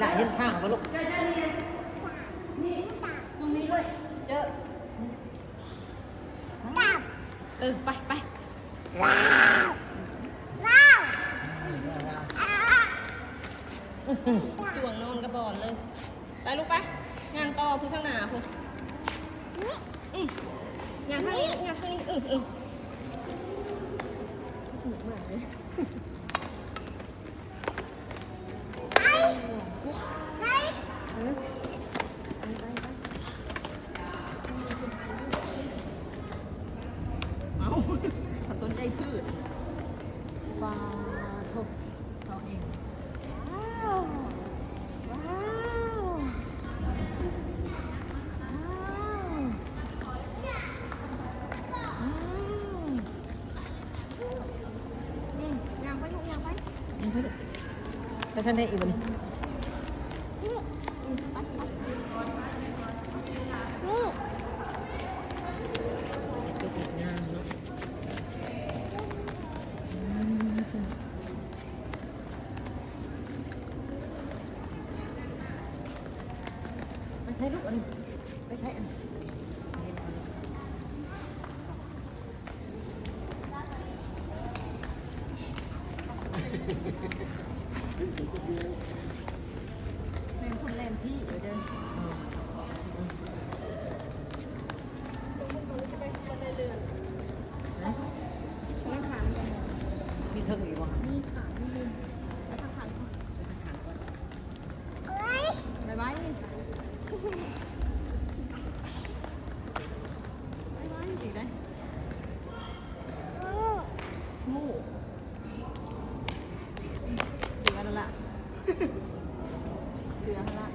ລະເຫັນຊ້າງບໍ່ລູກ? ນີ້ ຕຣົງນີ້ດ້ວຍ ເຈີ ເອີ ໄປ ໄປ ສ່ວງນອນກະບອນເລີຍ. ໄປລູກໄປ ຍ່າງຕໍ່ພຸ້ນ ທາງໜ້າພຸ້ນ. ອື ຍ່າງທາງນີ້ ຍ່າງທາງນີ້ ອື ອື. ໄປ ໄປ ເອີ ໄປ ໄປ ໄປ. ເອົ້າ ເຂົາສົນໃຈພືດ ປາໂທ້ ເຂົາເອງ. ວ້າວ ວ້າວ ອືມ. ນີ້ ຍ່າງໄປລູກ ຍ່າງໄປ ຍ່າງໄປລູກ. ໄປທາງໃດອີກບັດນີ້? ນີ້ ອືມ ໄປ ໄປ ນີ້ ເປັນງາມເນາະ. ອືມ ໄປໃສລູກ ອັນນີ້ ໄປໃສ ອັນນີ້. ແມ່ນຄົນແລ່ນຜີເດີ. ທະນາຄານ ມີເທິງອີກບໍ່? ມີ ຂ້າງ ມີ ໄປທາງຂ້າງກ່ອນ ໄປທາງຂ້າງກ່ອນ. ບາຍບາຍ ບາຍບາຍອີກໄດ໋. ໝູ່ ເສືອຫັ້ນລະ ເສືອຫັ້ນລະ.